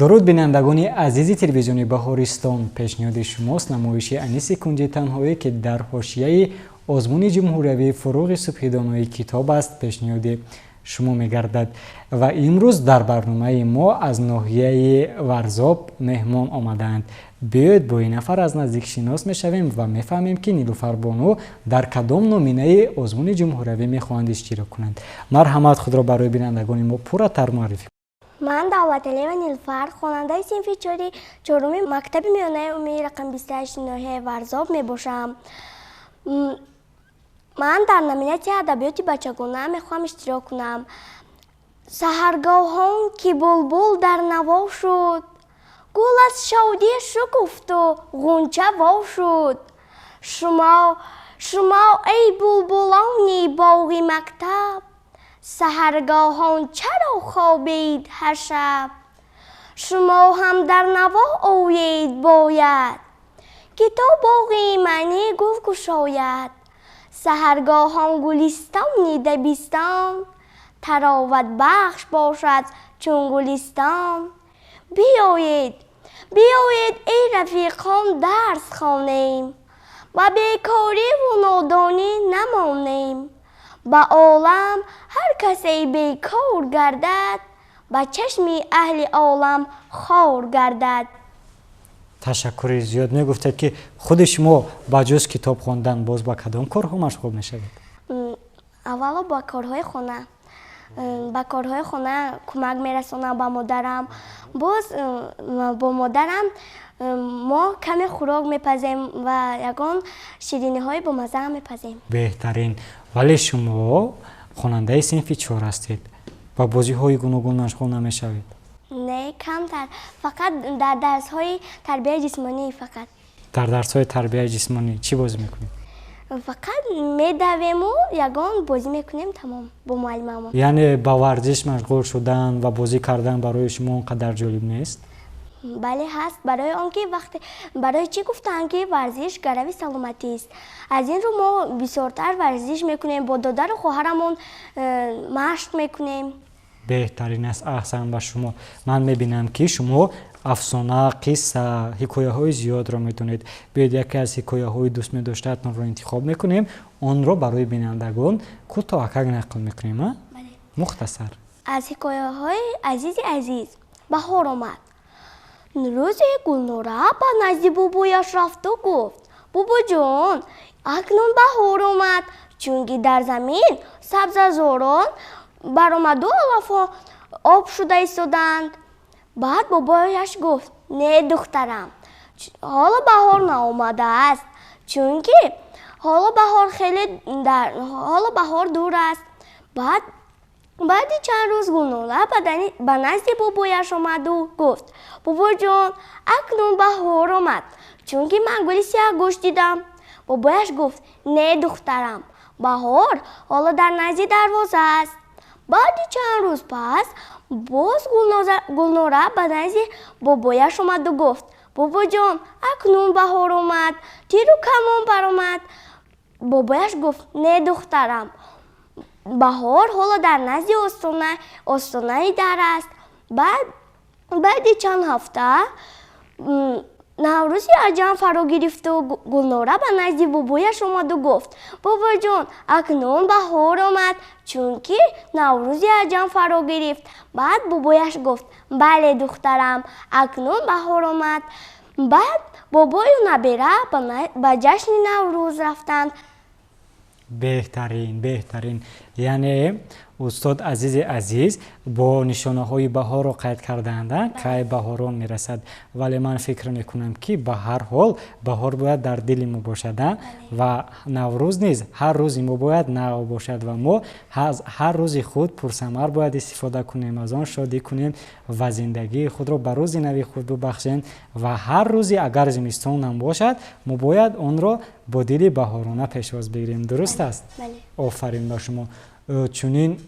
Дуруд, бинандагони азизи телевизиони Баҳористон! Пешниҳоди шумост намоиши Аниси кунҷи танҳоӣ, ки дар ҳошияи озмуни ҷумҳуриявии «Фуруғи субҳидонои китоб» аст, пешниҳоди шумо мегардад. Ва имрӯз дар барномаи мо аз ноҳияи Варзоб меҳмон омадаанд. Биёед, бо ин нафар аз наздик шинос мешавем ва мефаҳмем, ки Нилуфарбону дар кадом номинаи озмуни ҷумҳуриявӣ мехоҳанд иштирок кунанд. Марҳамат, худро барои бинандагони мо пурратар муаррифӣ. Ман Давлаталиева Нилуфар, хонандаи синфи чоруми мактаби миёнаи умумии рақами 28 ноҳияи Варзоб мебошам. Ман дар номинатсияи адабиёти бачагона мехоҳам иштирок кунам. Саҳаргоҳон ки булбул дар наво шуд, гул аз шодӣ шукуфту ғунча во шуд. Шумо, шумо, эй булбулони боғи мактаб, саҳаргоҳон чаро хобед ҳар шаб? Шумо ҳам дар наво оед бояд, ки то боғи маънӣ гул кушояд. Саҳаргоҳон гулистони дабистон тароватбахш бошад чун гулистон. Биёед, биёед, эй рафиқон, дарс хонем, ба бекориву нодонӣ намонем. Ба олам ҳар касе бекор гардад, ба чашми аҳли олам хор гардад. Ташаккури зиёд. Мегуфтед, ки худи шумо ба ҷуз китоб хондан боз ба кадом корҳо машғул мешавед? Аввало ба корҳои хона, ба корҳои хона кӯмак мерасонам ба модарам. Боз бо модарам мо каме хӯрок мепазем ва ягон шириниҳои бомаззаам мепазем. Беҳтарин. Вале шумо хонандаи синфи чор ҳастед, ба бозиҳои гуногун машғул намешавед? Не, камтар, фақат дар дарсҳои тарбияи ҷисмонӣ фақат. Дар дарсҳои тарбияи ҷисмонӣ чӣ бозӣ мекунед? Фақат медавему ягон бозӣ мекунем, тамом, бо муаллимамон. Яъне ба варзиш машғул шудан ва бозӣ кардан барои шумо он қадар ҷолиб нест? Бале, ҳаст, барои он ки вақте, барои чӣ гуфтаанд, ки варзиш гарави саломатист. Аз ин рӯ мо бисёртар варзиш мекунем, бо додару хоҳарамон машқ мекунем. Беҳтарин аст, аҳсан ба шумо. Ман мебинам, ки шумо афсона, қисса, ҳикояҳои зиёдро медонед. Биёед, яке аз ҳикояҳои дӯст медоштаатонро интихоб мекунем, онро барои бинандагон кӯтоҳакак нақл мекунем, а? Мухтасар. Аз ҳикояҳои Азизи азиз. Баҳор омад. Рӯзе Гулнора ба назди бобояш рафту гуфт: «Бобоҷон, акнун баҳор омад, чунки дар замин сабзазорон баромаду алафҳо об шуда истодаанд». Баъд бобояш гуфт: «Не, духтарам, ҳоло баҳор наомадааст, чунки ҳоло баҳор хеле, ҳоло баҳор дур аст». Баъд баъди чанд рӯз Гулнора ба назди бобояш омаду гуфт: «Бобоҷон, акнун баҳор омад, чунки ман гули сиёҳгӯш дидам». Бобояш гуфт: «Не, духтарам, баҳор ҳоло дар назди дарвоза аст». Баъди чанд рӯз пас боз Гулнора ба назди бобояш омаду гуфт: «Бобоҷон, акнун баҳор омад, тиру камон баромад». Бобояш гуфт: «Не, духтарам, баҳор ҳоло дар назди остонаи дар аст». Баъд баъди чанд ҳафта Наврӯзи аҷам фаро гирифту Гулнора ба назди бобояш омаду гуфт: «Бобоҷон, акнун баҳор омад, чунки Наврӯзи аҷам фаро гирифт». Баъд бобояш гуфт: «Бале, духтарам, акнун баҳор омад». Баъд бобою набера ба ҷашни Наврӯз рафтанд. Беҳтарин, беҳтарин. Яъне устод Азизи азиз бо нишонаҳои баҳорро қайд кардаанд, кай баҳорон мерасад. Вале ман фикр мекунам, ки ба ҳар ҳол баҳор бояд дар дили мо бошад ва Наврӯз низ ҳар рӯзи мо бояд нав бошад ва мо ҳар рӯзи худ пурсамар бояд истифода кунем, аз он шодӣ кунем ва зиндагии худро ба рӯзи нави худ бубахшем. Ва ҳар рӯзе агар зимистонам бошад, мо бояд онро бо дили баҳорона пешвоз бигирем. Дуруст аст? Офарин ба шумо. Чунин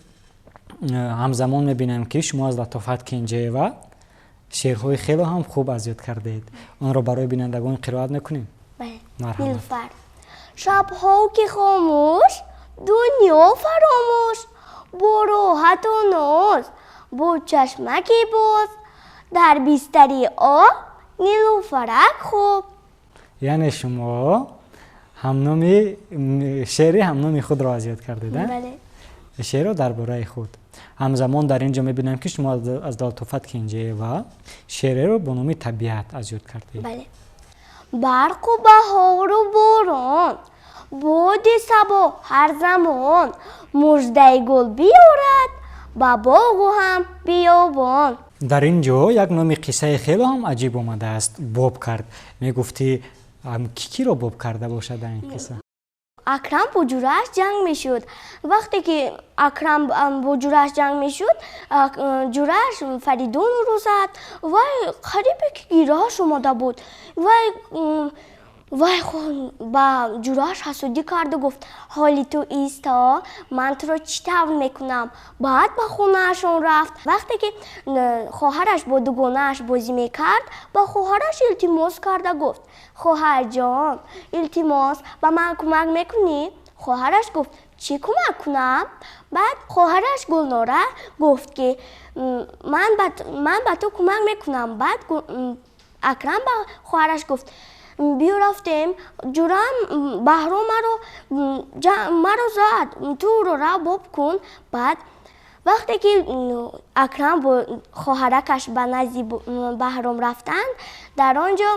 ҳамзамон мебинам, ки шумо аз Латофат Кенҷаева шеърҳои хело ҳам хуб аз ёд кардаед. Онро барои бинандагон қироат мекунем. Нилуфар. Шабҳо ки хомӯш, дунё фаромӯш, бо роҳату ноз, бо чашмаки боз. Дар бистари об Нилуфарак хоб. Яъне шумо ҳамноми шеъри ҳамноми худро аз ёд кардед, а? Бале. Шеърро дар бораи худ. Ҳамзамон дар ин ҷо мебинам, ки шумо аз Латофат Кенҷеева шеъреро бо номи Табиат аз ёд кардед. Бале. Барқу баҳору борон, боди сабо ҳар замон, муждаи гул биёрад ба боғу ҳам биёбон. Дар ин ҷо як номи қиссаи хело ҳам аҷиб омадааст. Боб кард. Мегуфтӣ, ки киро боб карда бошад дар ин қисса? Акрам бо ҷурааш ҷанг мешуд. Вақте ки Акрам бо ҷурааш ҷанг мешуд, ҷурааш Фаридунро зад. Вай қарибе ки гирааш омада буд. Вай ба ҷурааш ҳасудӣ карду гуфт: ҳоли ту исто, ман туро чӣ тавр мекунам. Баъд ба хонаашон рафт. Вақте ки хоҳараш бо дугонааш бозӣ мекард, ба хоҳараш илтимос карда гуфт: хоҳарҷон, илтимос, ба ман кӯмак мекунӣ? Хоҳараш гуфт: чӣ кӯмак кунам? Баъд хоҳараш Гулнора гуфт, ки ман ба ту кӯмак мекунам. Баъд Акрам ба хоҳараш гуфт: биё рафтем, ҷурам Баҳром маро зад, ту ӯро рав боб кун. Баъд вақте ки Акрам бо хоҳаракаш ба назди Баҳром рафтанд, дар он ҷо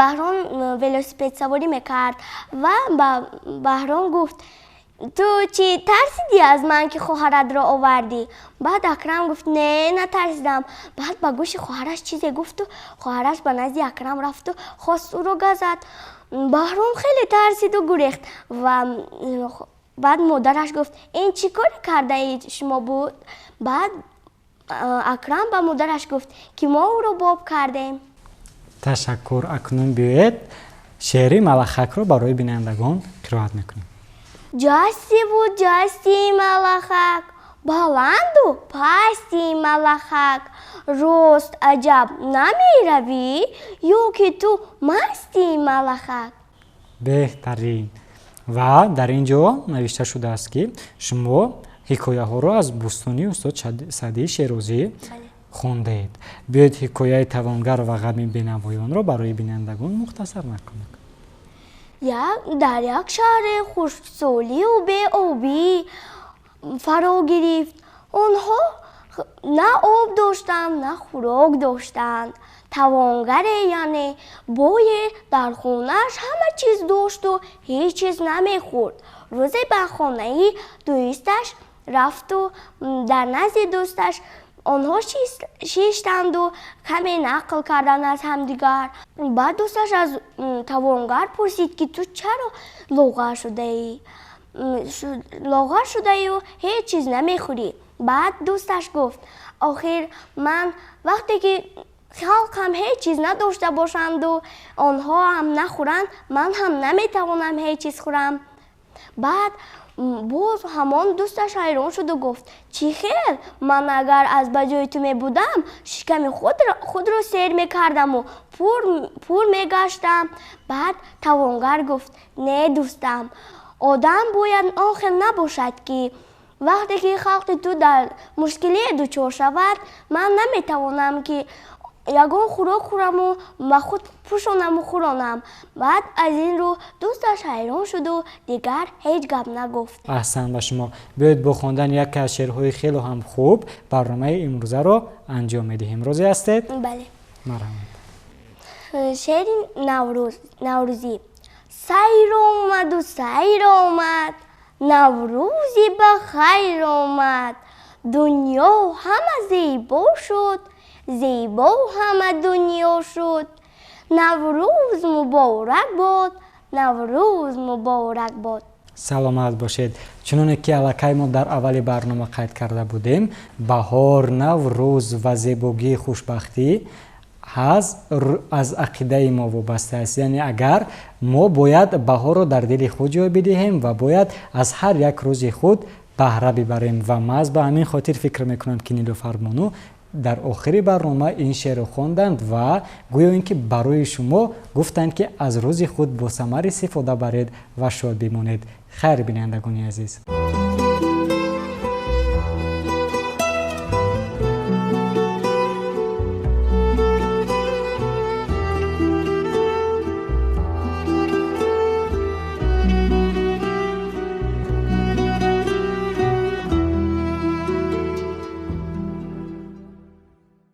Баҳром велосипедсаворӣ мекард ва ба Баҳром гуфт: ту чӣ тарсидӣ аз ман, ки хоҳаратро овардӣ? Баъд Акрам гуфт: не, натарсидам. Баъд ба гӯши хоҳараш чизе гуфту хоҳараш ба назди Акрам рафту хост ӯро газад. Баҳром хеле тарсиду гурехт. Ва баъд модараш гуфт: ин чӣ коре кардаи шумо буд? Баъд Акрам ба модараш гуфт, ки мо ӯро боб кардем. Ташаккур. Акнун биёед шеъри Малахакро барои бинандагон қироат мекунем. Ҷастиву ҷасти малахак, баланду пасти малахак, рост аҷаб намеравӣ, ё ки ту масти малахак. Беҳтарин. Ва дар ин ҷо навишта шудааст, ки шумо ҳикояҳоро аз бӯстони устод Саъдии Шерозӣ хондаед. Биёед ҳикояи Тавонгар ва ғами бенавоёнро барои бинандагон мухтасар накунед. Дар як шаҳре хушксолию беобӣ фаро гирифт. Онҳо на об доштанд, на хӯрок доштанд. Тавонгаре, яъне бое, дар хонааш ҳама чиз дошту ҳеҷ чиз намехӯрд. Рӯзе ба хонаи дӯсташ рафту дар назди дӯсташ онҳо шиштанду каме нақл карданд аз ҳамдигар. Баъд дӯсташ аз тавонгар пурсид, ки ту чаро лоғар шудаӣ? Лоғар шудаю ҳеҷ чиз намехӯрӣ. Баъд дӯсташ гуфт: охир ман вақте ки халқам ҳеҷ чиз надошта бошанду онҳо ҳам нахӯранд, ман ҳам наметавонам ҳеҷ чиз хӯрам. Баъд боз ҳамон дӯсташ ҳайрон шуду гуфт: чӣ хел? Ман агар аз ба ҷои ту мебудам, шиками худро сер мекардаму пур мегаштам. Баъд тавонгар гуфт: не, дӯстам, одам бояд он хел набошад, ки вақте ки халқи ту дар мушкилие дучор шавад, ман наметавонам, ки ягон хӯрок хӯраму ба худ пӯшонаму хӯронам. Баъд аз ин рӯ дӯсташ ҳайрон шуду дигар ҳеҷ гап нагуфт. Аҳсан ба шумо. Биёед бо хондани яке аз шеърҳои хело ҳам хуб барномаи имрӯзаро анҷом медиҳем. Розӣ ҳастед? Бале. Марҳамат. Шеъри наврӯзӣ. Сайр омаду сайр омад, наврӯзи ба хайр омад, дунё ҳама зебо шуд, зебо ҳама дунё шуд. Наврӯз муборак бод, Наврӯз муборак бод. Саломат бошед. Чуноне ки аллакай мо дар аввали барнома қайд карда будем, баҳор, наврӯз ва зебогии хушбахтӣ аз ақидаи мо вобаста аст. Яъне агар мо бояд баҳорро дар дили худ ҷой бидиҳем ва бояд аз ҳар як рӯзи худ баҳра бибарем. Ва маҳз ба ҳамин хотир фикр мекунам, ки Нилуфарбону дар охири барнома ин шеърро хонданд ва гӯё ин ки барои шумо гуфтанд, ки аз рӯзи худ бо самар истифода баред ва шод бимонед. Хайр, бинандагони азиз.